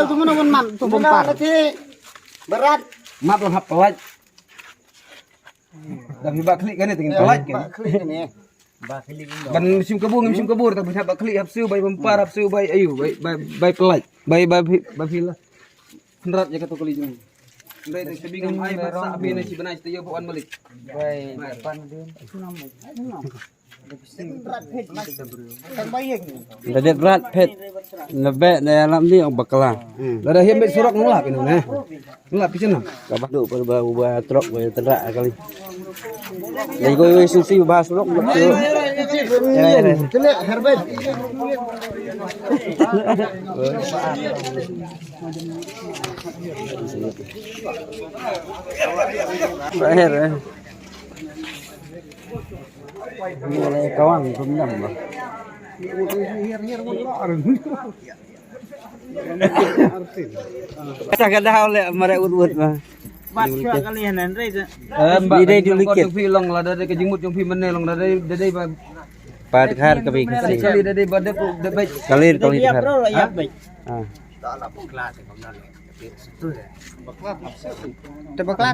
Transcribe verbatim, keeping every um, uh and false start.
Tu mana wan man tu bumper. Nanti berat. Map lang hap pelat. Tapi bak klik kan ni tingin pelat kan. Bak klik kan ni. Ban musim kabur, musim kabur tapi hap bak klik hap su bai bumper hap su bai ayu bai bai bai pelat. Bai bai bai pila. Hynrei ya kata kali jeng. Hynrei te sebi ngam ai ba sa bi ne si bnai te yo wan balik. Bai pan din. Sunam. Da det brat phet. Na be na lam ni ong bakla. Lada hiam bet surok nulap inu ne. Nulap pichin na. Ka ba do per ba ba trok ba tedrak kali. Lai ko yo sing si ba surok ba. Kena herbet. Ba her. Mulai kawan pemendam bah. Kata kada oleh mare ut-ut bah. Bat shuwa kali ya nan rai tu. Em, ba, ni dai dulu kit. Jong phi long la da dei ka jingmut jong phi mane long da dei da dei ba. Pat khar ka bi kasi. Kali da dei ba da da bai. Kalir kalir khar. Bro ya bai. Ah. Te bakla